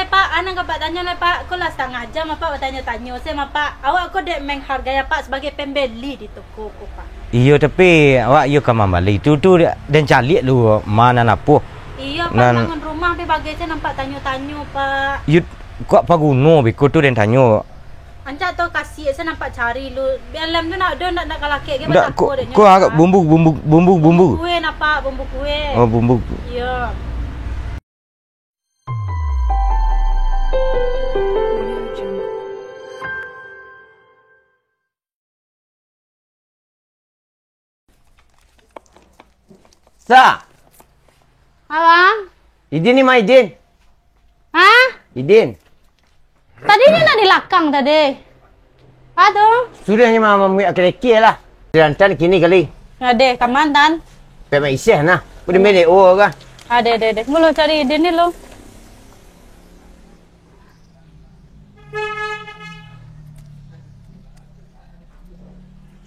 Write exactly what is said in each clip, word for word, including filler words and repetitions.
Pak, a nan ka Apak tanyo lai, Pak. Ko lah satangah jam Apak batanyo-tanyo se, Pak. Awak ko dek menghargai Apak sabagai pembeli di toko ko, Pak. Iyo, tapi awak iyo ka mambali. Tu, tu den caliak lu ma nan apo. Iyo, Pak, nan bangun rumah, tapi bagai se nampak tanyo-tanyo, Pak. Iyo, kok apo guno beko tu den tanyo? Ancak tu kasiak se nampak cari lu. Bia lem tu nak, do nak, nak kalakek ge. Ndak, batako ko, dek nyo, ko agak Pak. Bumbu, bumbu, bumbu, bumbu. Bumbu kue, nah, Pak, bumbu kue. Oh, bumbu. Iyo. Sa! Abang? Idin ni, Ma Idin. Hah? Idin. Tadi ni nak di lakang tadi. Apa tu? Sudah ni mama muak kereke lah. Diantan kini kali. Adeh, kaman tan? Pemai iseh nah. Udah melek oh kah? Adeh, adeh, adeh. Mulu cari Idin ni lo.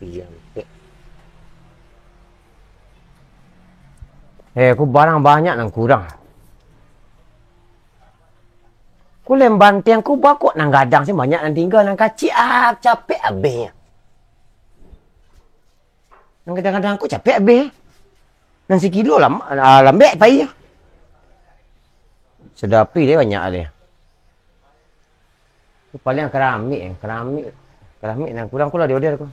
Iya, betul. Eh, ku barang banyak nan kurang. Ku lem bantiang ku bakok nan gadang se banyak nan tingga, nan kacik ah, capek abih. Nan gadang-gadang ku capek abih. Nan sikilo lam-, ah, lambek pai. Sadapi deh banyak deh. Tu paling keramik, eh, keramik, keramik nan kurang kulah di order ko.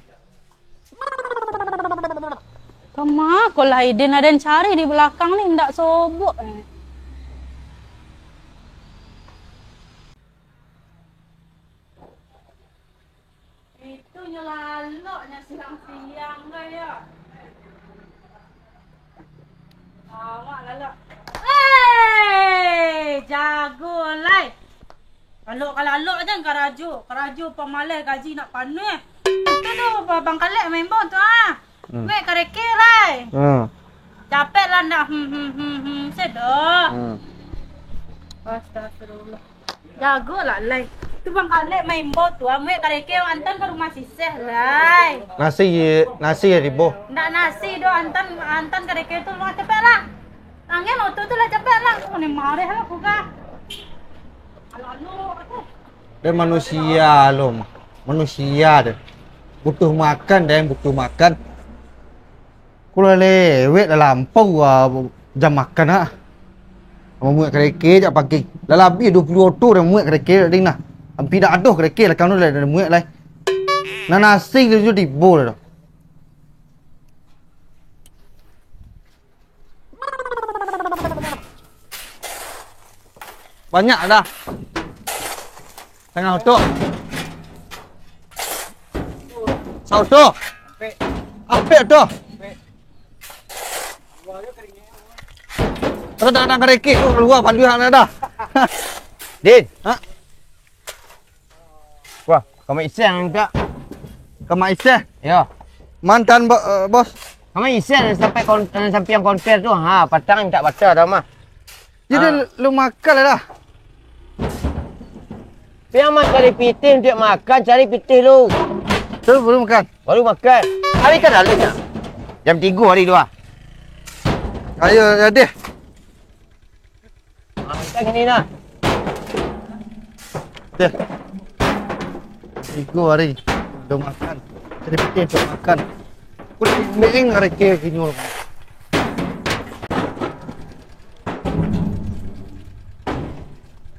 Kama ko lah Idin aden cari di balakang ni, ndak sobok, eh. Itu nyo lalok nyo siang-siang ko yo. Awak lalok. Hei, jago lai. Lalok ka lalok jan karajo. Karajo pamaleh gaji nak panuah. Tu tu Bang Kalek maimbau tu ah. Hmm. Muek kareke lai. Hmm. Capek lah ndak. Hmm, hmm, hmm, hmm. Sedo. Hmm. Astagfirullah. Jago lah lai. Tu Bang Kalek maimbau tu, ah, muek kareke antan ka rumah siseh lai. Nasi, nasi ya dibo. Ndak nasi do, antan, antan kareke tu lah capek lah. Angin oto tu lah capek lah. Aku ni marah lah aku kah. Lalu aku. Dia manusia lo, manusia dia. Butuh makan, dia yang butuh makan. Kulah lewek lah lampau, ah, jam makan, ah. Mamuek kareke jak pagi. Lah labiah duo puluah oto dah mamuek kareke tadi nah. Ampia dak ado kareke lah, kanu lah dah mamuek lai. Nan nasi tu jo tibo dah. Banyak dah. Tangah oto. Sauso. Ampek oto. Kalau tak ada kerikik tu, keluar paluh anak dah. Din. Ha? Wah, kami iseng tak? Kami iseng? Ya. Mantan bo-, eh, bos. Kami iseng sampai kon-, sampai yang konter tu. Ha, patang tak baca dah mah. Jadi, ah, lu makan lah dah. Pian mah cari pitih, untuak makan, cari pitih lu. Terus baru makan? Baru makan. Hari kan lalu nya. Jam tigo hari dua. Ayo, ya deh. Ah, kita gini nah. Deh. Tigo hari. Belum makan. Cari pitih untuak makan. Kulit miring hari ke kinyul.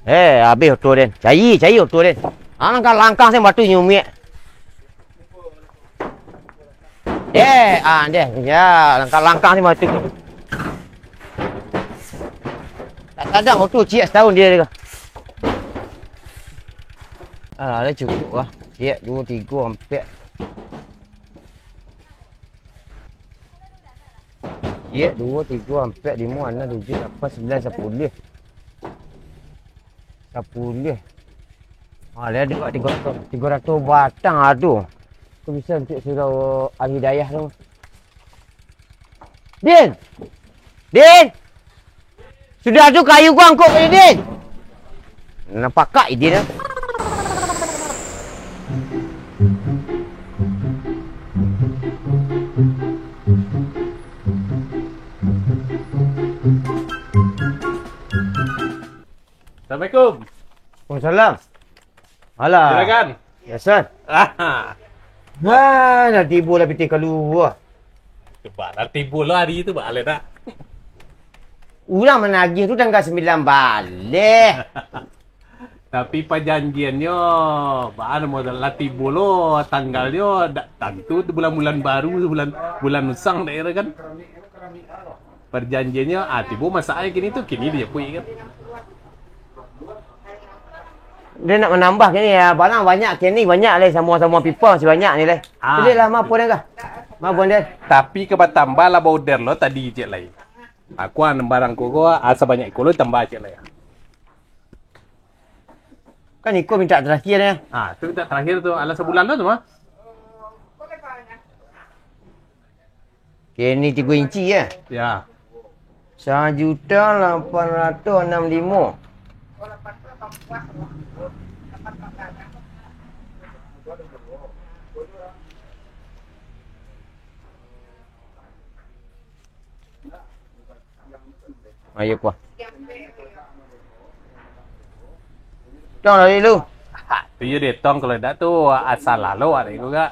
Eh, abih oto den. Cari, cari oto den. Ah, langkah-langkah sen batu nyumiak. Eh, ah, deh. Ya, langkah-langkah sen batu. Tak sadar oto ciek setahun dia tu. Ah, dah cukup lah. Ciek, duo, tigo, ampek. Ciek, duo, tigo, ampek, limo, anam, tujuh, lapan, sambilan, sapuluah. Sapuluah. Ha, lah dek tigo ratus, tigo ratus batang ado. Ko bisa untuak surau Al-Hidayah tu. Din! Din! Sudah tu kayu ko angkot tadi, Din. Nampak kak Idin tu. Assalamualaikum. Waalaikumsalam. Alah. Silakan. Biaso. Ah. Wah, lah tibo lah pitih kalua. Cubo lah tibo lah hari tu, baa lai nak. Urang managih tu tanggal sambilan baleh. Tapi pajanjiannyo, baa namo tu, lah tibo lo tanggalnyo, dak tantu tu bulan-bulan baru, bulan, bulan usang daerah kan. Parjanjiannyo, ah, tibo masaknyo kini tu, kini dijapuik kan. Dia nak manambah kini, ya, barang banyak kini, banyak lai, samua-samua pipa masih banyak ni lai. Ah. Jadi lah, ma apo den kah? Ma apo den? Tapi ka batambah lah order lo tadi ciek lai. Aku an barang ko, ko, ah, sabanyak iko lo tambah ciek lai. Kan iko minta terakhir ya. Ah, tu minta terakhir tu, alah sabulan lo tu mah. Kini tigo inci, ya? Ya. Sajuta lapan ratus anam limo. Ayo, kuah. Tong lah dulu. Ha, tu yo deh, tong, kalau dak tu asal lalu ada juga.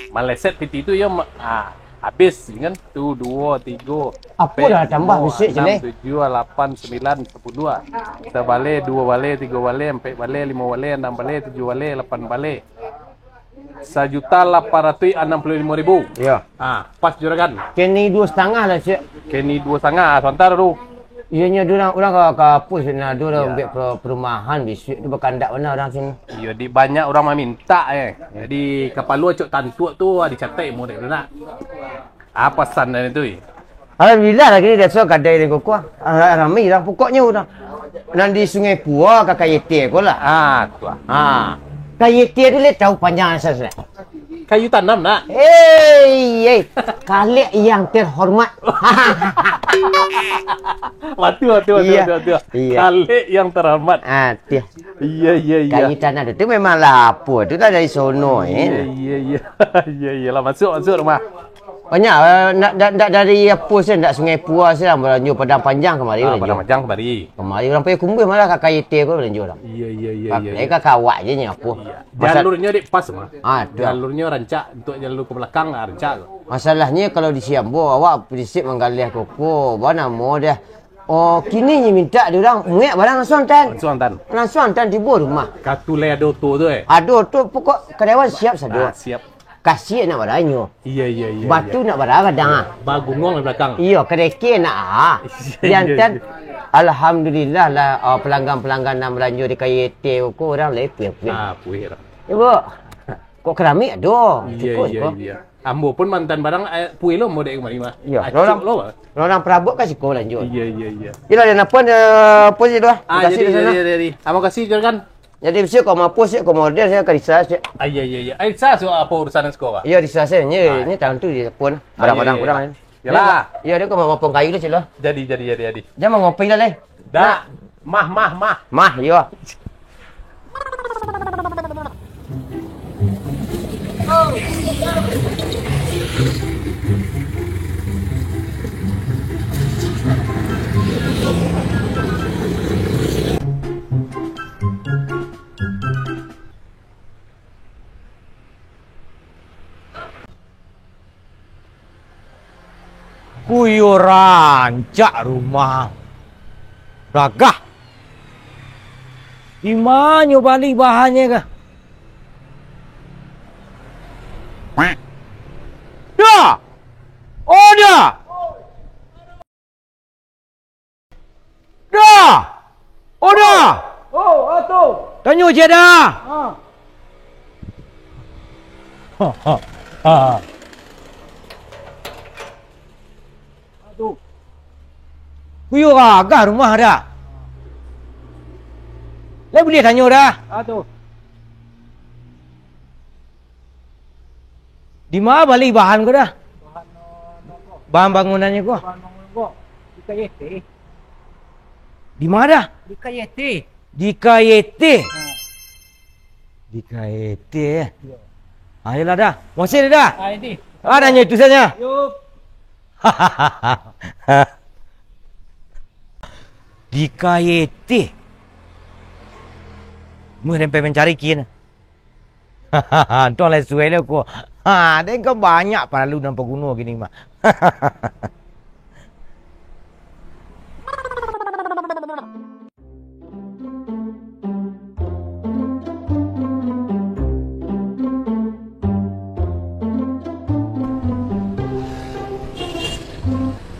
Maleset piti tu yo, ma-, ah, habis kan. Tu, duo, tigo, Apo dah tambah bisuak je, leh? Tujuh, lapan, sembilan, sepuluh. Sabaleh, duo baleh, tigo baleh, ampek baleh, limo baleh, anam baleh, tujuh baleh, lapan baleh. Sajuta lapan ratuih anam puluah limo ribu. Iyo. Ah, pas juragan. Kini duo satangah lah, Cik. Kini duo satangah, sabanta tu. Iyo nyo, urang, urang ka, ka hapus, nah, ado urang buek per-, perumahan bisuak tu, bakandak bana urang sini. Iyo, di banyak urang mamintak, eh. Jadi, kapalo acok tantuak tu, ah, dicatek mo dek tu nak. Ah, pasan dari tu, eh. Alhamdulillah, lagi ni biaso kadai dan kukuah. Ah, rami urang, pokoknyo urang. Nan di Sungai Pua, ka K Y T ko lah. Ah, tu ah. Ha. K Y T tu leh tahu panjang asal sudah. Kayu tanam, nak? Hei, hei. Kalek yang terhormat. Batua, batua, batua, Iya. batua, batua. Iya. Kalek yang terhormat. Ah, tu. Iya, iya, iya. Kayu tanam tu, tu memanglah apo tu lah dari sono, Iyo, eh. iya, iya. Iya, iyalah. Masuk, masuk rumah. Banyak, eh, nak, nak, nak dari apo sih, nak Sungai Pua sih lah, balanjo Padang Panjang kamari Ah, balanjo. Padang Panjang kamari. Kamari urang pai Kumbui malah ka K Y T ko balanjo urang. Iya, iya, iya, Ka-, iya, eh, iya. ka kawak je nyo apo. Iya. Pasal Jalurnyo dek pas mah. Ah, tu. Jalurnyo rancak, untuk jalur ke belakang lah rancak tu. Masalahnyo kalau di Siambo, awak prinsip manggaleh koko, ba namo dah. Oh, kini nyo mintak di urang, muek barang langsuang tan. Langsuang tan. Langsuang tan tibo rumah. Katulai ado oto tu, eh? Ado oto, pokok karyawan siap sado. Ah, siap. Kasih nak baranyo. Iya, iya, iya, Batu iya. nak bara gadang ah. Bagunuang di belakang. Iyo, kadeke nak ah. Iya, iya, Jantan, iya. Alhamdulillah lah, ah, pelanggan-pelanggan nan balanjo di K Y T ko urang lai puih-puih. Ah, puih lah. Ibo, kok keramik ado. Iya, Cukup, iya, cukup. iya. Ambo pun mantan barang, eh, puih lo ambo dek kamari mah. Iya, Acuk orang, lo, bah. orang perabot kan siko balanjo. Iya, iya, iya. Iyolah, dan apa, eh, apa sih tu ah? Ah, Makasih jadi, di sana. jadi, jadi, jadi. Ah, makasih, Juragan. Jadi, bisuak kau mampu, bisuak kau model, saya ka Risa, bisuak. Ah, iya, iya, iya. Eh, Risa, so, apa urusan siko, Pak? Iya, Risa, saya. Ini, Ah. ini tahun tu dia pun. Ah, Barang-barang iya, iya, kurang, iya. kan? Yalah. Iya, dia kau mampu kayu tu, cilo. Jadi, jadi, jadi, jadi. Jangan ngopi lah, leh. Dah. Nah. Mah, mah, mah. Mah, iya. Kuyo rancak rumah. Gagah. Di manyo bali bahannyo kah? Dah! Oh, dah! Dah! Oh, dah! Oh, ah, tu. Tanyo je dah! Ha. Ha, ha, ha. Ah, tu. Kuyo gagah rumah dah. Lai buliah tanyo dah. Ah, tu. Di ma bali bahan ko dah? Bahan, eh, ko. Bahan bangunannyo ko? Bahan bangunan ko. Di K Y T. Di ma dah? Di K Y T. Di K Y T? Ha. Di K Y T, eh? Iyo. Ah, iyolah dah. Makasih dah. Ah, ini. Ah, dah nyo itu saja. Yo. Di K Y T. Muih den pai mancari kin. Antong lah suai lah ko. Ha, den kan banyak paralu nan paguno kini mah.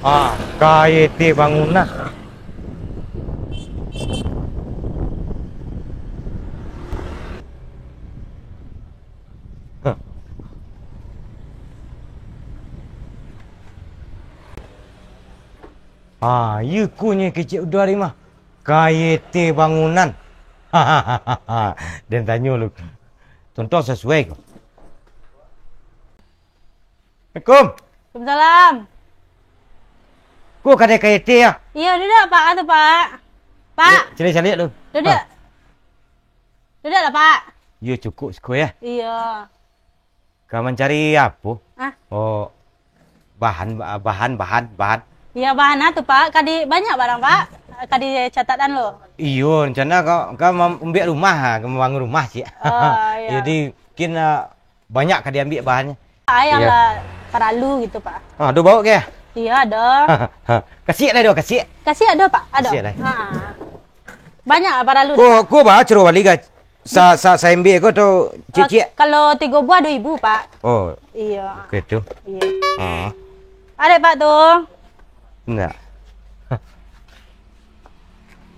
Ah, K Y T bangunan. Ah, iyo ko nyo kecek udah ari mah. K Y T bangunan. Den tanyo lu. Contoh sasuai ko. Assalamualaikum. Waalaikumsalam. Ko kadai K Y T ah? Iyo, duduak, Pak. Atu, Pak. Pak. Caliak-caliak lu. Duduak. Ah. Duduaklah, Pak. Iyo, cukuik siko, yo. Iyo. Ka mancari apo? Ah. Oh, bahan, bahan, bahan, bahan. Iyo, bahan atu, Pak. Ka di, banyak barang, Pak. Ka di catatan lo. Iyo, rencana ka, ka mambuek rumah, ka mambangun rumah, ciek. Oh, iyo. Jadi, mungkin, ah, banyak ka diambiak bahannyo. Iyo. Lah paralu gitu, Pak. Ah, ado baok ko? Iyo, ado. Kasiak lah, ado kasiak. Kasiak ado, Pak. Ado. Kasiak lah. Ha. Banyak lah paralu. Ko, ko bara caro bali ko? Sa, sa, saembek ko atau ciek-ciek? Kalau tigo buah dua ribu, Pak. Oh. Iyo. Oke tu. Iyo. Ah. Ado, Pak, tu. Ndak.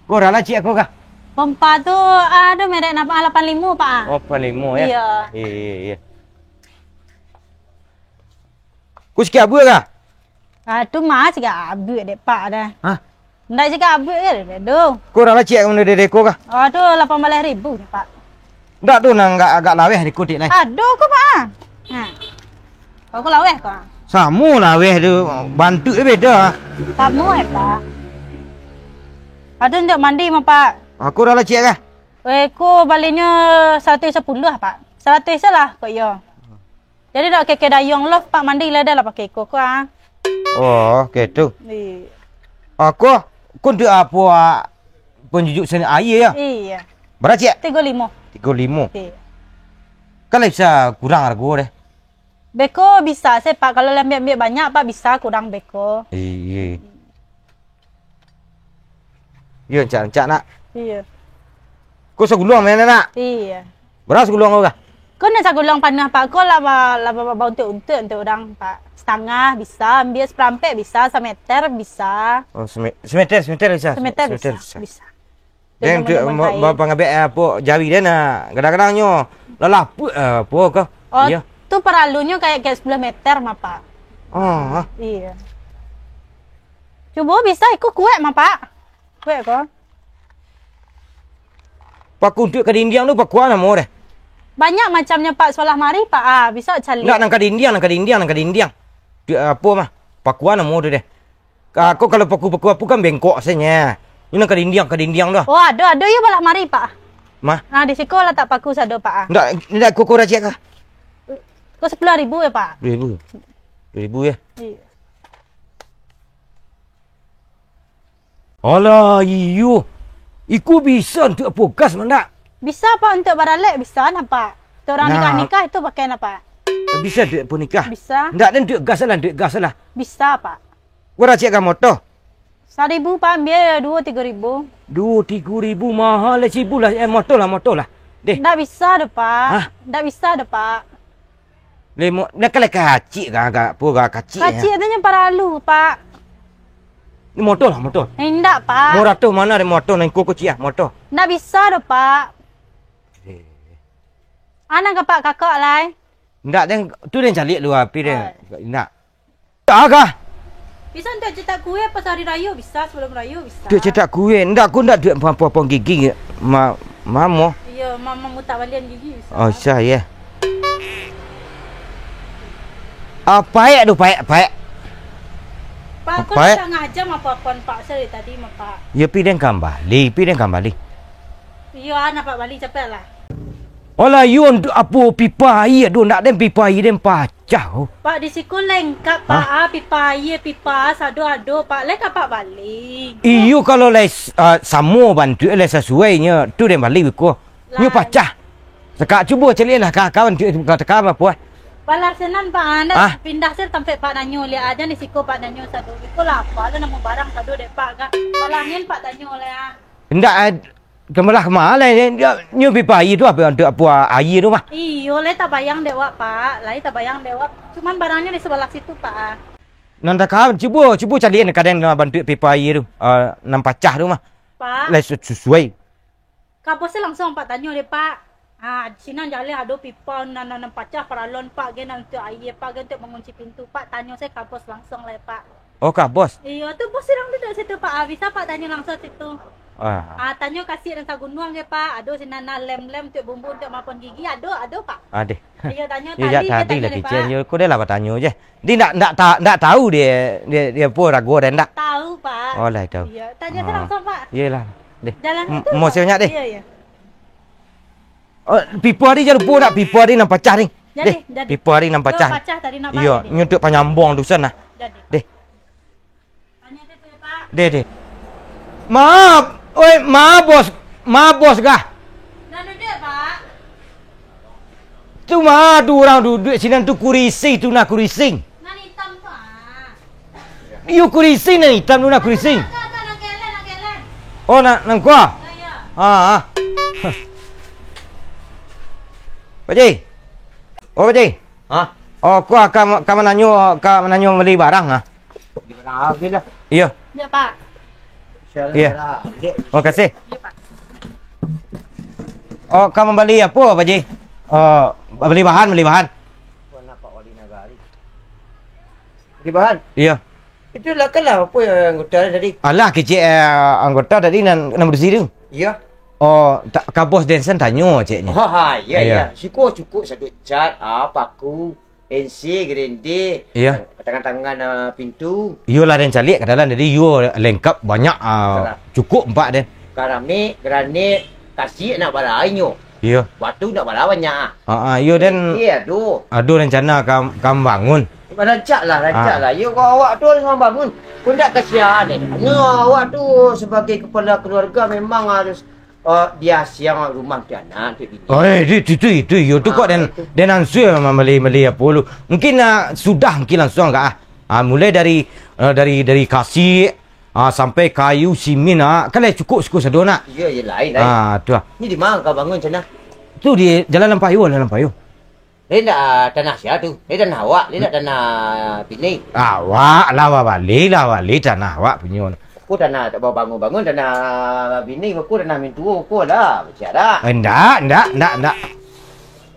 Ko bara lah ciek ko kah? Pompa tu ado merek napa, lapan limo, Pak. Oh, lapan limo yo. Iyo. Iyo, iyo, iyo. Ko sikik abuak kah? Ah, tu mah sikik abuak dek Pak dah. Hah? Ndak sikik abuak je dek tu. Ko bara lah ciek ka mano dek ko kah? Ah, tu lapan baleh ribu je, Pak. Ndak tu nan agak, agak laweh dek ko, Dik, lai. Ado ko, Pak. Ha. Ko laweh ko. Samo laweh tu, bantuak dia beda. Samo, eh, Pak. Ado untuak mandi mah, Pak. Ah, ko bara lah ciek kah? Eh, ko balinyo saratuih sapuluah, Pak. Saratuih se lah, kok iyo. Jadi, dak keke dayuang lo, Pak, mandi lah, dah lah pakai iko ko, ah. Oh, oke tu. Iyo. Ako, ko untuak apo, ah, panjujuk sani aia yo? Iyo. Bara ciek? Tigo limo. Tigo limo. Iyo. Kan lah bisa kurang hargo deh. Beko bisa se, Pak. Kalau lah ambiak-ambiak banyak, Pak, bisa kurang beko. Iyo. Iyo, rancak-rancak, Nak. Iyo. Ko saguluang mah, Nak? Iyo. Bara saguluang ko kah? Ko nan saguluang panuah, Pak. Ko lah ba-, lah ba-, ba-, bauntuak-untuak untuak urang, Pak. Satangah bisa, ambiak saparampek bisa, sameter bisa. Oh, same-, sameter, sameter bisa. Sameter bisa, bisa. Den tu ma-, ma-, pangabek, eh, apo, jari den, ah, kadang-kadang nyo lalapuak, eh, apo ko. Oh, iyo. Tu paralunyo kayak, kayak sapuluah meter mah, Pak. Oh, ah. Iyo. Cubo bisa, iko kuek mah, Pak. Kuek ko. Paku untuak ka dindiang tu, paku a namo deh? Banyak macamnyo, Pak. Sabalah mari, Pak. Ah, bisa caliak. Ndak, nan ka dindiang, nan ka dindiang, nan ka dindiang. Tu apo mah? Paku a namo tu deh? Ka-, ko kalau paku-paku apo kan bengkok se nyo. Ini nan ka dindiang, ka dindiang tu. Oh, ado, ado, iyo balah mari, Pak. Mah? Ah, di siko latak paku sado, Pak, ah. Ndak, ndak ko, ko bara ciek kah? Ko sapuluah ribu yo, Pak. Sapuluah ribu. Sapuluah ribu yo. Iyo. Alah, iyo. Iko bisa untuak apo, gas mah ndak? Bisa, Pak, untuak baralek bisa nah, Pak. Untuak urang nikah-nikah itu pakai nah, Pak. Bisa untuak apo nikah? Bisa. Ndak, den untuak gas lah, untuak gas lah. Bisa, Pak. Bara ciek ka moto? Saribu, Pak, ambiak duo tigo ribu. Duo tigo ribu mahal lah, saribu lah. Eh, moto lah, moto lah. Deh. Ndak bisa doh, Pak. Hah? Ndak bisa doh, Pak. Limo, dah kalau kacik kan, agak, apo, agak kacik, yo. Kacik tu nyo paralu, Pak. Ni moto lah, moto. Eh, indak, Pak. Murah tu mano ado moto, nan iko kecik ah, moto. Indak bisa doh, Pak. Eh. Anak ka Pak kakak lai. Indak, den, tu den caliak lu api den. Oh. Indak. Indak kah? Bisa untuak cetak kue pas hari rayo bisa, sebelum rayo bisa. Untuak cetak kue, indak, ko indak untuak apo-apo gigi, ma-, mamo. Iyo, mamo mutak balian gigi bisa. Oh, bisa, yo. Ah, paek tu, paek, paek. Pak, ko paek. Sangaja mapo-apon Pak dari tadi mah, Pak. Yo, pi den kambali, pi den kambali. Iyo, anak Pak bali capek lah. Alah, yo, untuak apo pipa aia tu, ndak den pipa aia den pacah, oh. Pak, di siko lengkap, Pak. Hah? Ah, pipa aia, pipa sado ado, Pak. Lai ka Pak bali. Iyo, kalau lai s-, ah, samo bantuak, lai sasuai nyo, tu den bali beko. Nyo pacah. Sakak cubo caliaklah ka kawan tu, ka, ka apo, ah? Balah sinan, Pak, ah, ndak pindah se tampek Pak nanyo, liak aja ni siko Pak nanyo sado. Iko lah, apo lah namo barang sado dek Pak ka. Balah nian Pak tanyo lah, ah. Ndak, ah, kamalah kamalah, eh, nyo, nyo pipa aia tu apo, untuk apo aia tu mah? Iyo, lai tabayang dek wak, Pak. Lai tabayang dek wak. Cuman barangnyo di sabalah situ, Pak, ah. Nan takam, cubo, cubo caliak kadang nan bantuak pipa aia tu, ah, nan pacah tu mah. Pak. Lai su-, susuai. Ka bos se langsuang Pak tanyo deh, Pak. Ha, sinan jaleh ado pipa nan, nan, nan pacah paralon, Pak, gen nan untuak aia, Pak, gen untuak mangunci pintu, Pak. Tanyo se ka bos langsuang lai, Pak. Oh, ka bos? Iyo, tu bos sadang duduak situ, Pak. Ah, bisa Pak tanyo langsuang situ. Ah. Ah, tanyo kasiak nan sagunuang ge, Pak. Ado sinan nan lem-lem untuak bumbu, untuak mapon gigi, ado, ado, Pak. Adeh. Iyo, tanyo. Iyo, tadi, jak tadi tadi lah tanyo deh, kicen. Pak. Yo, ko deh lah batanyo je. Di ndak, ndak ta-, ndak tahu dia, dia, dia apo rago dia ndak? Tahu, Pak. Oh, lah tahu. Iyo, tanyo se langsuang, Pak. Iyolah. Deh. Jalan M-, itu, Pak. Musuahnya deh. Iyo, iyo. Oh, pipa tadi jan lupo ndak, pipa tadi nan pacah ni. Jadi, deh, jadi. Pipa tadi nan pacah. Pacah tadi nak. Iyo, balik, deh. Nyo untuak panyambung tu sana. Jadi, Pak. Deh. Tanyo se tu, Pak. Deh, deh. Maaf, oi, maaf, Bos. Maaf, Bos, kah? Nan duduak, Pak. Tu mah, tu urang duduak sinan tu kurisi tu nah, kurisi. Nan itam tu, ah. Iyo, kurisi nan itam tu nah, kurisi. Nan, nan, nan, nan kelek, nan kelek. Oh, nan, nan ko? Yo, yo. Ah, ah. Pak Ji. Oh, Pak Ji. Hah? Oh, ko ka, ka mananyo, ka mananyo bali barang, ah. Iyo. Yo, Pak. Iyo. Makasih. Yo, Pak. Oh, ka mambali apo, Pak Ji? Oh, bali bahan, bali bahan. Bali bahan? Iyo. Itu lah kan lah apo yang anggota tadi? Alah, kecek, eh, anggota tadi nan, nan badusi tu. Iyo. Oh, tak, ka bos den sen tanyo, ceknyo. Oh, ha, iyo, iyo. Iyo. Siko cukuik sado cat, ah, paku. Pensil, gerendil, Iyo. Tangan-tangan, ah, pintu. Iyo lah, den caliak ka dalam, jadi iyo lengkap, banyak, ah, Salah. Cukuik ampek den. Karamik, granit, kasiak nak bara inyo. Iyo. Batu nak bara banyak, ah. Ha, ha, iyo den. Iyo, ado. Ado rencana ka, ka mambangun. Rancak lah, rancak Ah. lah. Iyo, kalau awak tu harus mambangun. Kok ndak kasian, eh. Nyo, awak tu sabagai kapalo kaluarga memang harus Oh, dia siang rumah dia anak, dia bini. Oh, eh, itu, itu, itu, itu, iyo tu Ah, kok den, itu. Den ansua mambali, mambali apo lu. Mungkin, ah, sudah mungkin langsuang ka, ah. Ah, mulai dari, ah, dari, dari kasiak, ah, sampai kayu, simin, ah. Kan lah cukuik siko sado nak. Iyo, iyo, lain, lain. Ah, tu ah. Ni di ma ka bangun sinan? Tu di Jalan Lampayo, Jalan Lampayo. Lai ndak, ah, tanah sia tu? Lai tanah awak, lai ndak tanah bini? Awak lah babali, lah bali tanah awak punyo. Ko tanah tak babangun-bangun, tanah bini, ko tanah mintuo, ko lah, bacak dah. Eh, ndak, ndak, ndak, ndak.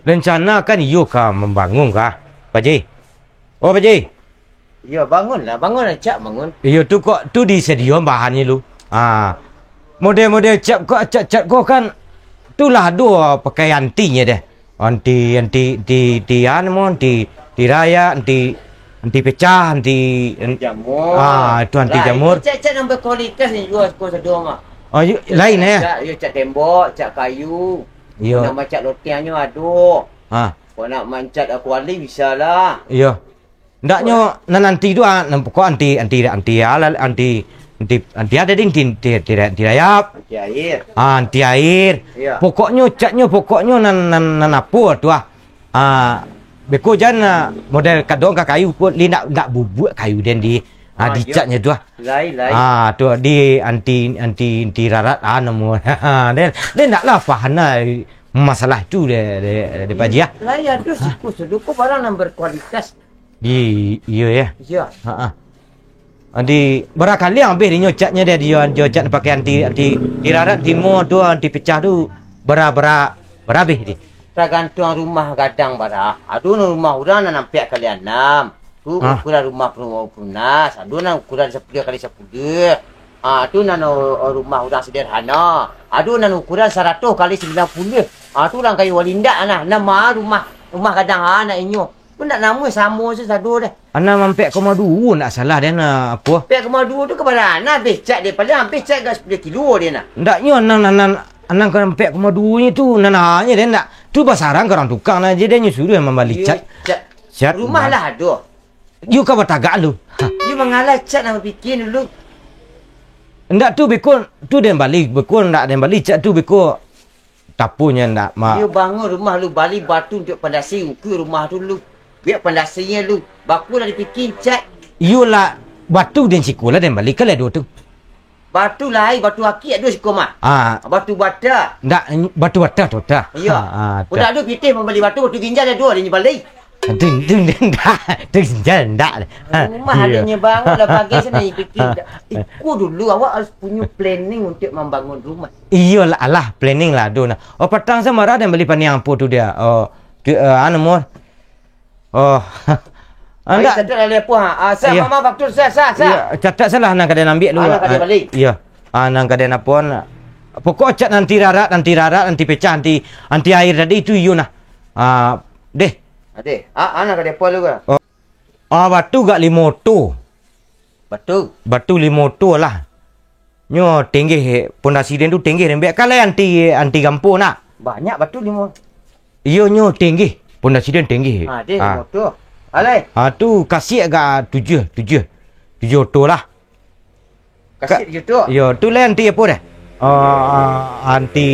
Rencana kan iyo ka mambangun ka, Pak Ji? Oh, Pak Ji? Iyo, bangun lah, bangun, rancak bangun. Iyo, tu kok, tu disadio bahannyo lu. Ha. Model-model cat ko, cat, cat ko kan, tu lah ado pakai antinyo deh. Anti, anti, anti, anti anu, anti, anti rayap, anti, anti pecah, anti, an-, Jamur. Ah, itu anti Lah, jamur. Cat-cat yang berkualitas ni jua siko sadonyo. Oh, yu-, lain, eh? Cat, yo, cat tembok, cat kayu. Iyo. Nak macat lotiangnyo ado. Ha. Kok nak mancat kuali bisa lah. Iyo. Ndaknyo nan anti tu, ah, nan pokok anti, anti, anti alat, anti, anti, anti ado di, anti, anti, anti, anti rayap. Anti air. Ah, anti air. Iyo. Pokoknyo, catnyo, pokoknyo nan, nan, nan apo tu, ah. Ah, beko jan, ah, model kadang ka kayu ko, li ndak, ndak bubuak kayu den di, ah, Ah, iyo. Dicatnyo tu, ah. Lai, lai. Ah, tu di anti, anti, anti rarat, ah, namo. Den, den ndak lah paham lah masalah tu de, de, de Pak Ji, ah. Lai ado siko sado ko barang nan berkualitas. Di, iyo, ya. Iyo. Ha, ha. Di, bara kali abih dinyo catnyo deh, dinyo, dinyo cat pakai anti, anti, anti rarat, anti mo tu, anti pecah tu, bara, bara, bara abih di. Tagantuang rumah gadang bara. Ado nan rumah urang nan ampek kali anam. Tu Ah. ukuran rumah peru-, perunas. Ado nan ukuran sapuluah kali sapuluah. Ah, tu nan, oh, rumah urang sederhana. Ado nan ukuran saratus kali sambilan puluah. Ah, tu urang kayu walindak nah. Nama rumah, rumah gadang ha nak inyo. Pun ndak namuah samo se sado deh. Anam ampek koma duo ndak salah deh, nah, apo? Ampek koma duo tu kabarana abih cat deh, paling abih cat agak sapuluah kilo deh nah. Ndaknyo anam, anam, anam ka ampek koma duo nyo tu, nan hanyo deh ndak. Tu basarang ka urang tukang nah, jadi nyo suruah mambali Iyo, cat. cat. Cat Rumah bah. lah ado. Yo ka batagak lu. Ha. Yo mangalah cat nak bapikia dulu. Ndak tu beko, tu den bali, beko ndak den bali cat tu beko. Tapunyo ndak, ma- Iyo bangun rumah lu, bali batu untuak pandasi, ukua rumah tu lu. Biak pandasinyo lu. Baku lah dipikia, Cak. Iyolah, batu den siko lah, den bali ka lah duo tu. Batu lai, batu akik ado siko mah. Ah. Batu bata. Ndak, batu bata tu, ta. Iyo. Ah, ah, Udah tu pitih mambali batu, batu ginjal ado, den bali. Tu, tu, tu ndak, tu ginjal ndak. Rumah Iyo. Adonyo bangun lah pagi sana, pikir. Iko dulu awak harus punyo planning untuak mambangun rumah. Iyolah, alah, planning lah ado nah. Oh, patang sa marah den bali paniang apo tu dia. Oh, tu, eh, anu, mo. Oh. Ah, Ai, ndak. Catat lah dia apa, ha. Ah, sah, Iyo. Mama, faktur, sah, sah, sah. Iyo, catat salah nan ka den ambiak lu. Ah, nan ka den Ah, bali. Iyo. Ah, nan ka den apo, nah. Pokok cat nanti rarak, nanti rarak, nanti pecah, nanti, nanti air tadi tu iyo nah. Ah, deh. Adeh, ah, ah, nan ka den apo lu ka? Oh. Ah, batu gak limo oto. Batu. Batu limo oto lah. Nyo tenggeh, pondasi den tu tenggeh, den biak ka lai anti, anti gampo nak. Banyak batu limo. Iyo, nyo tenggeh, pondasi den tenggeh. Ah, deh, Ah. limo oto. Alai. Ah, tu kasiak agak tujuah, tujuah. Tujuah oto lah. Kasiak Ka- tujuah oto. Iyo, tu lai anti apo deh? Ah, anti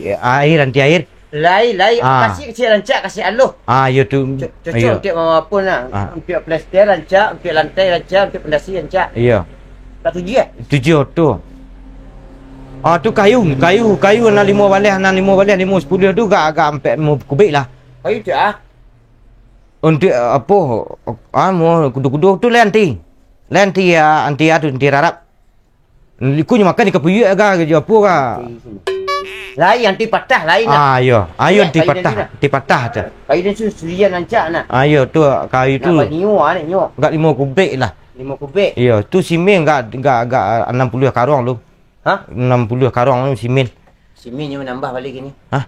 air, anti air. Lai, lai, Ah. kasiak kasiak rancak, kasiak aloh. Ah, iyo tu. Co-, cocok Iyo. untuak mama pun lah. Ah. Untuak plester rancak, untuak lantai rancak, untuak pondasi rancak. Iyo. Tak tujuah, eh? Tujuah oto. Ah, tu kayu, kayu, kayu nan limo baleh, nan limo baleh, limo sapuluah tu gak, gak ampek limo kubik lah. Kayu tu, ah? Untuak, eh, apo, ah, mo kudo-kudo tu lah anti. Lah anti, ah, anti, ah, tu, anti rarap. Iko nyo makan di kapuyuak ka, jo apo ka? Lai, anti patah, lai nak. Ah, iyo. Ayo, Iyo, anti kayu patah, anti patah tu. Kayu den tu surian rancak nak. Ah, iyo, tu kayu tu. Nak banyo, ah, nak nyo. Gak limo kubik lah. Limo kubik. Iyo, tu simen gak, gak, gak anam puluah karong tu. Hah? Anam puluah karong tu simen. Simen nyo manambah balik kini. Hah?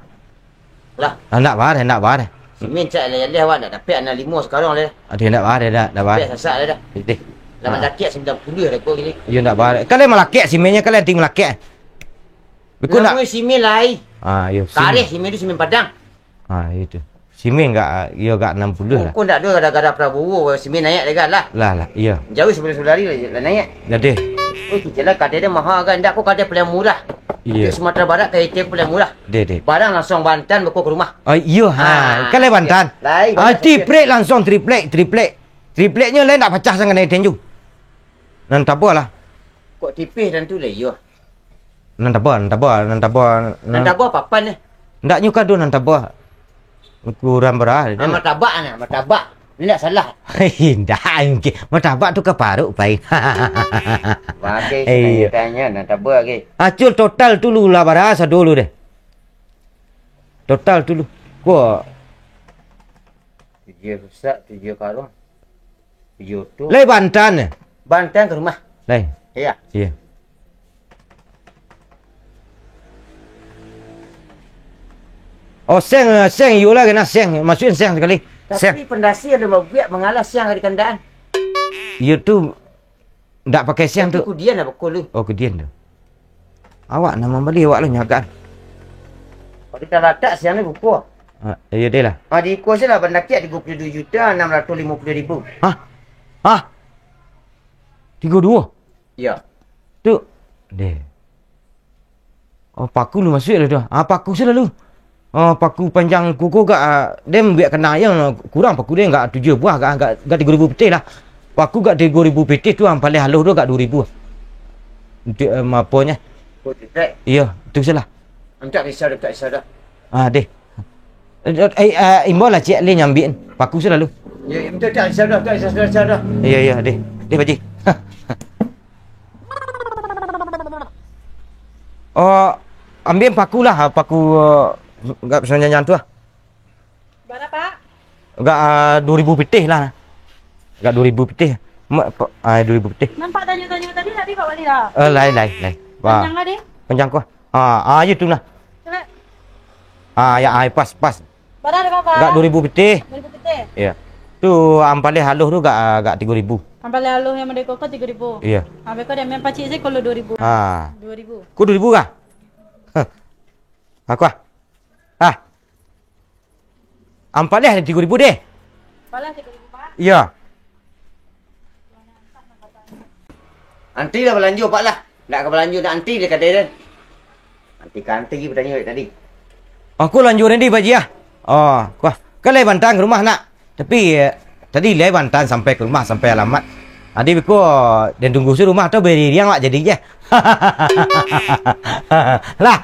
Lah. Ah, ndak bareh, ndak bareh. Simen cak aleh-aleh awak ndak dapek anam limo sakarang leh. Aduh, ndak bareh, ndak, ndak bareh. Dapek sasak leh dah. Deh. Lah Ah. mandakiak sambilan puluah dah kau gini. Iyo, ndak bareh. Kalau malakiak simennyo, kalau anti malakiak. Biko ndak? Namonyo simen lai. Ah, iyo, simen. Kareh simen tu simen Padang. Ah, iyo tu. Simen gak, iyo gak anam puluah lah. Kok ndak ado gara-gara Prabowo simen naiak dah kan lah. Lah, lah, iyo. Jauh sabulan-sabulan hari lah, lah naiak. Dah deh. Oh, tu je lah kadai dia maha kan. Ndak, kok kadai paling murah. Iyo. Di Sumatera Barat, kadai itu paling murah. Deh, deh. Barang langsung bantan beko ka rumah. Ah, iyo, ha. Ah, Kalau iyo. bantan. Lain, Ah, banyak triplek langsung, triplek, triplek. Tripleknyo lain ndak pacah sangat dari tenju. Nan tabo lah. Kok tipih dan tu lah, iyo. Nan tabo, nan tabo, nan tabo, Nan nan tabo papan ni. Ndak nyo kado nan tabo. Kurang barah. Ah, martabak ni, martabak. Ni ndak salah. Indak, angke. Martabak tu ka paruk, pai. Bagai Eh, iyo. Tanya, nan tabo lagi. Acul total tu lu lah barah sado lu deh. Total tu lu. Ko. Tujuah rusak, tujuah karung. Tujuah tu. Lai bantan eh? Bantan ka rumah. Lai. Iyo. Iyo. Oh, seng, seng, iyolah kena seng. Masukin seng sakali. Seng. Tapi pondasi ado mabuak mangalah seng dari kandaan. Iyo tu ndak pakai seng Tapi tu. kudian lah beko lu. Oh, kudian tu. Awak nan mambali, awak lah nyagaan. Kalau kita latak seng ni buko. Ah, iyo deh lah. Ah, di iko se lah bandakiak tigo puluah duo juta anam ratuih limo puluah ribu. Hah? Hah? Tigo duo? Iyo. Tu. Deh. Oh, paku lu masuak lah tu. Ah, paku se lah lu. Ah, paku panjang kuku gak, ah, den buek kena yang kurang paku den gak tujuah buah gak, gak, gak tigo ribu pitih lah. Paku gak tigo ribu pitih tu, ah, paling halus tu gak duo ribu. Untuk, eh, aponyo. Kok tidak? Iyo, tu se lah. Angkat risau, angkat risau dah. Ah, deh. Eh, eh, eh, imbau lah ciek le nyambiak paku se lah lu. Ya, ya, betul, tak risau dah, tak risau, tak risau dah. Iyo, iyo, deh. Deh, Pak Haji. Oh, ambiak paku lah, paku, eh, gak sanjangan tu lah. Bara, Pak? Gak, ah, duo ribu pitih lah. Gak duo ribu pitih. Ma-, pa-, ah, duo ribu pitih. Nan Pak tanyo-tanyo tadi, tadi Pak bali lah. Eh, lai, lai, lai. Wah. Panjang lah, deh. Panjang ko. Ah, ah, iyo tu nah. Coba. Ah, ya, ah, pas, pas. Bara ado, Pak? Gak duo ribu pitih. Duo ribu pitih? Iyo. Tu ampaleh halus tu gak, gak tigo ribu. Ampaleh halus yang model koko tigo ribu? Iyo. Ah, beko dia main pacik se kalau duo ribu. Ah. Duo ribu. Ko duo ribu kah? Hah. Aku ah. Ah. Ampaleh tigo ribu deh. Ampaleh tigo ribu, Pak? Iyo. Anti lah balanjo, Pak lah. Ndak ka balanjo, ndak anti deh kadai den. Anti ka anti batanyo dek tadi. Aku lanjur ni, Pak Ji, ah. Oh, kuah. Kan lai bantang ka rumah, nak. Tapi, eh, tadi lai bantang sampai ka rumah, sampai alamat. Adi biko, den tunggu se rumah tu, beri riang awak jadi je. Lah.